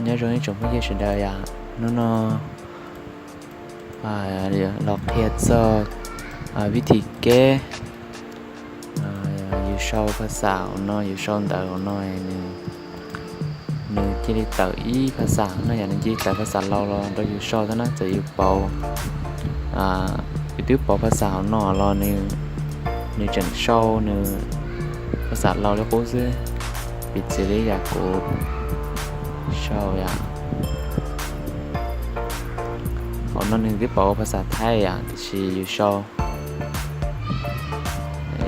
Nyob zoo ib tsoom phooj ywg sawv daws yom, hnub no los qhia txog vib thim keb yus sau phas xas hauv no, yus sau ntawv hauv no, nws cia li tawm ib phas xas no yom, nws cia li tawm phas xas laus los rau yus sau xwb na. Txawm yus pauv, yus twb pauv phas xas hauv no los nws tseem sau nws phas xas laus li qub xwb. Piv txwv li yam kuv sau yom, hauv no nws twb pauv phas xas thaib yom, tiam sis yus sau,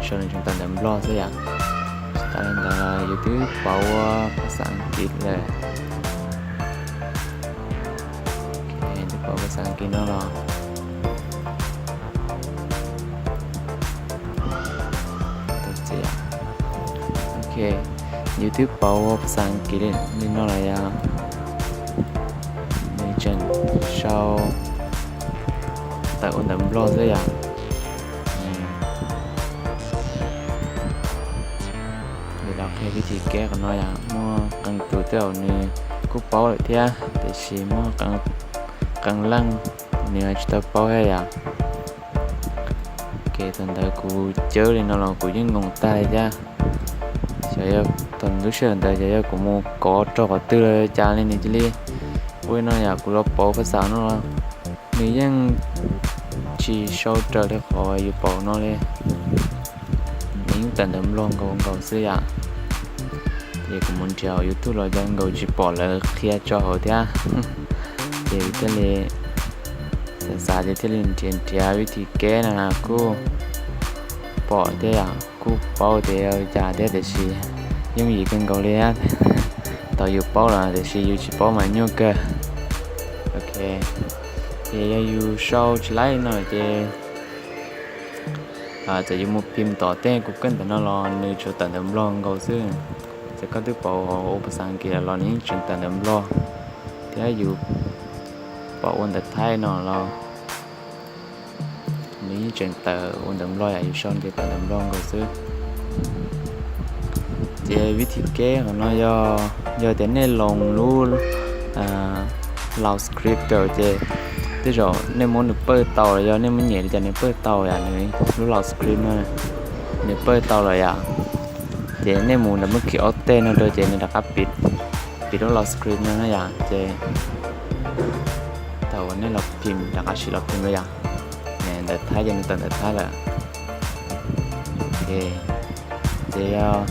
sau nws tseem tawm ntawv nplog xwb yom. Tsis tas li ntawd los yus twb pauv ua phas xas Askiv lawm. Twb pauv phas xas Askiv no los Ok, yus twb pauv ua phas xas Askiv li no lawm yom, nws tseem sau tawm ua ntawv nplog xwb yom. Vim los qhia vib thim keb qhov no yom, muaj qee tus tej zaum nws kuj paub lawm thiab, tiam sis muaj qee leej nws tsis tau paub thiab yom. Ces thaum ntawd kuv cawb li no los kuv yeej nkoos tag li thiab. Xyov yog thaum lub sij hawm ntawd xyov yog kuv mus kov rau qhov twg los cas li nws cia li ua li no yom. Kuv los pauv phas xas no los nws yeej tsis sau raws li qhov yus pauv no li. Nws yeej tawm ntawv nplog nkaus nkaus xwb yom. Ces kuv mus nrhiav hauv YouTube los zoo nkaus tsis pom lawv qhia tso hauv thiab. Ces thiaj li xav xav ces thiaj li nrhiav nrhiav vib thim keb no kuj pom thiab yom, kuj paub tias ua cas thiab tiam sis yooj yim kawg nkaus li thiab. Thaum yus paub lawm tiam sis yus tsis paub mas nyuaj kawg. Ok, ces yog yus sau tsis laib no ces txawm yus mus phim tom tej Google ntawm no los nws tsuas tawm ntawv nplog nkaus xwb. Txawm koj twb pauv ua phas xas Askiv lawm los nws yeej tseem tawm ntawv nplog, thiab yus pauv ua ntawv thaib no los nws yeej tseem tawm ua ntawv nplog yom, yus sau ces tawm ntawv nplog nkaus xwb. Ces vib thim keb qhov no yog, yog tias nej loos lub Laus Script ces tej zaum nej muab nws pawj tau los yog nej muab nyem li cas nws pawj tau yom, nws lub Laus Script no nws pawj tau lawm yom. Ces nej mus nws muab khij ob teg no rau ces nws rov qab piv lub Laus Script no na yom. Ces thaum uas nej los phim rov qab sim los phim no yom, ntawv thaib ces nws tawm ntawv thaib lawm. Ok, ces yog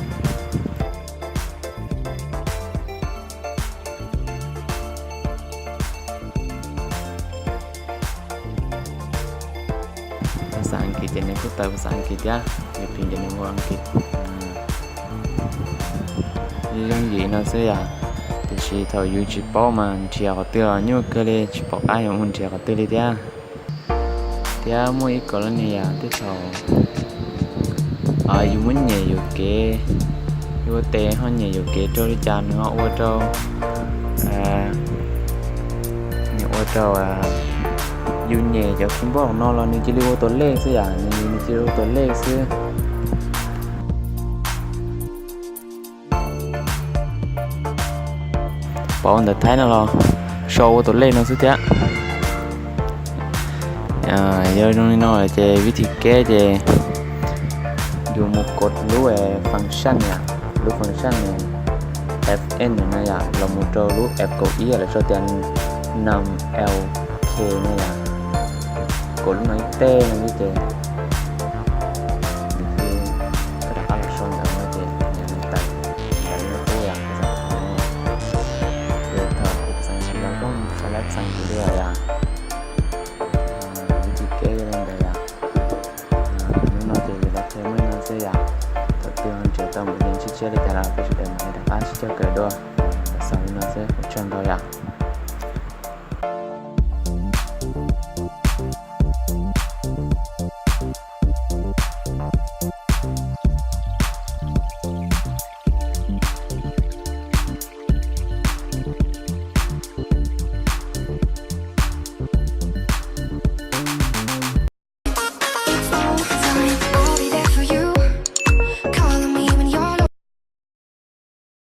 phas xas Askiv ces nws kuj tawm phas xas Askiv thiab, yus phim ces nws ua Askiv. Yooj yim no xwb yom, tiam sis thaum yus tsis paub mas nrhiav qhov twg los nyuaj kawg li, tsis pom qab yuav mus nrhiav qhov twg li thiab. Thiab muaj ib qho los nws yog tej thaum yus muab nyem yuam kev, yus ua tes ho nyem yuam kev rau li cas nws ho ua rau, nws ua rau yus nyem cov keyboard no los nws cia li ua tus lej xwb yom, nws cia li ua tus lej xwb. Pauv ntawv thaib no los sau ua tus lej no xwb thiab. Yog zoo li no ces vib thim keb ces yus mus kov lub function yom, lub function fn no yom, los mus rau lub F kaum ib lawv sau tias num lk no yom, kov lub no ib teg no ces nws cia li rov qab los sau ntawv no ces nws tawm ntawv no qub yom. Ces thaum kuv xav ntsis los koj sau lab xav ntsis li yom. Vib thim keb li ntawd yom. Hnub no ces yus los qhia muaj li no xwb yom. Thaum twg ho nrhiav tau npaum li tshiab tshiab li cas los peb sawv daws mam li rov qab sib cog kawm dua. Xaus li no xwb, ua tsaug ntau yom.